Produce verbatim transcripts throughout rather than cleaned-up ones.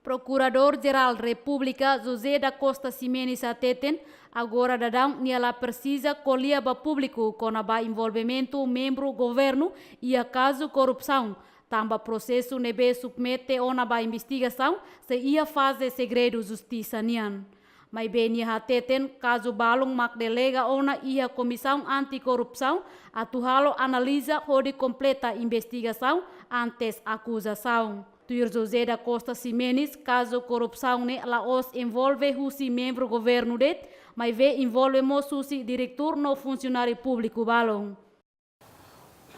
Prokuradór-Jerál Repúblika José da Costa Ximenes hateten, agora daudaun nia la presiza ko'alia ba públiku kona-ba envolvimentu membru governu iha kazu korrupsaun, tanba prosesu ne'ebé submete ona ba investigasaun sei iha faze segredu justisa nian. Maibé nia hateten kazu balun mak delega ona iha Komisaun Anti-Korrupsaun atu halo analiza hodi kompleta investigasaun antes akuzasaun. Tuir José da Costa Ximenes, kazu korrupsaun ne'e la'ós envolve husi membru governu de'it, maibé envolve mós husi diretór no funsionáriu públiku balun.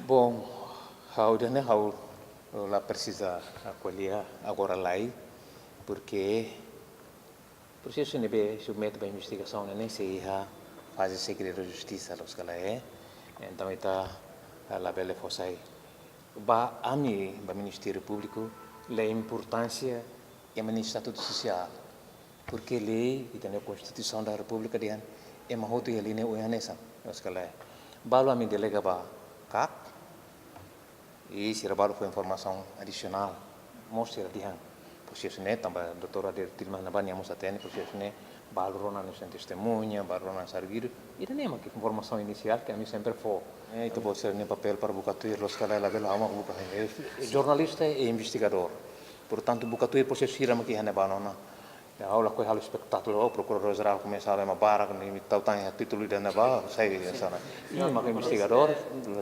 Bom, ha'u dehan ha'u la presiza ko'alia agora lai, porque prosesu ne'ebé submete ba investigasaun ne'e sei iha faze segredu justisa, loos ka lae. Entaun ita labele fó sai. Ba ami, ba Ministériu Públiku, la importánsia ema nia estatutu sosiál. Porque lei, ita-nia Konstituisaun da Repúblika dehan ema hotu iha lei ne'e oinsá, loos ka lae. Balu ami delega ba KAK, i sira balu fó informasaun adisionál, mós sira dehan prosesu ne'e, tanba doutór Ader Tilman ne'ebá nia mós hatene prosesu ne'e, balu rona nu'udar testemuña, balu rona arguidu, ida-ne'e mak informasaun inisiál ke ami sempre fó. Eh, ita-boot sira-nia papél para buka tuir, loos ka lae, labele ha'u mak buka. Eh, jornalista i investigadór. Portantu, buka tuir prosesu sira mak iha ne'ebá ona. Ya, ha'u lakohi halo espetákulu, oh, Prokuradór-Jerál komesa halo ema barak, ne'e imi tau tan iha títulu ida-ne'ebá, sai iha sana. Imi mak investigadór,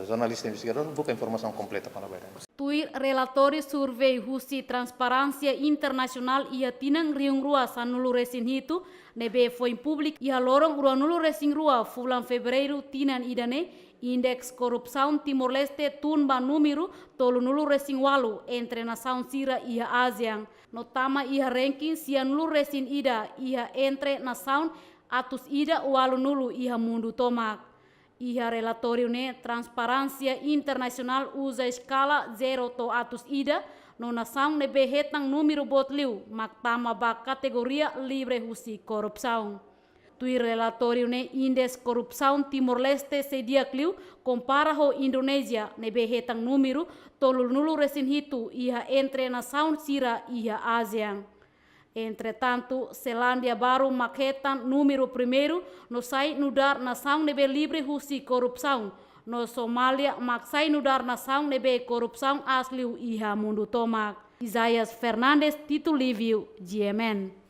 jornalista investigadór, buka informasaun kompleta kona-ba ida-ne'e. Tuir relatóriu survei husi Transparénsia Internasionál iha tinan rihun rua sanulu-resin-hitu, ne'ebé foin públiku iha loron ruanulu-resin-rua fulan Fevereiru tinan ida-ne'e, indeks korrupsaun Timor-Leste tun ba númeru tolunulu-resin-ualu entre nasaun sira iha ASEAN, no tama iha ranking sianulu-resin-ida iha entre nasaun atus ida ualunulu iha mundu tomak. Iha relatóriu ne'e, Transparénsia Internasionál uza eskala zero to'o atus ida, no nasaun ne'ebé hetan númeru boot liu mak tama ba kategoria livre husi korrupsaun. Tuir relatóriu ne'e, indeks korrupsaun Timor-Leste sei di'ak liu kompara ho Indonézia, ne'ebé hetan númeru tolunulu-resin-hitu iha entre nasaun sira iha ASEAN. Entretantu, Zelándia Baru mak hetan númeru primeiru no sai nu'udar nasaun ne'ebé livre husi korrupsaun, no Somália mak sai nu'udar nasaun ne'ebé korrupsaun aas liu iha mundu tomak. Isaias Fernandes, Tito Livio, G M N.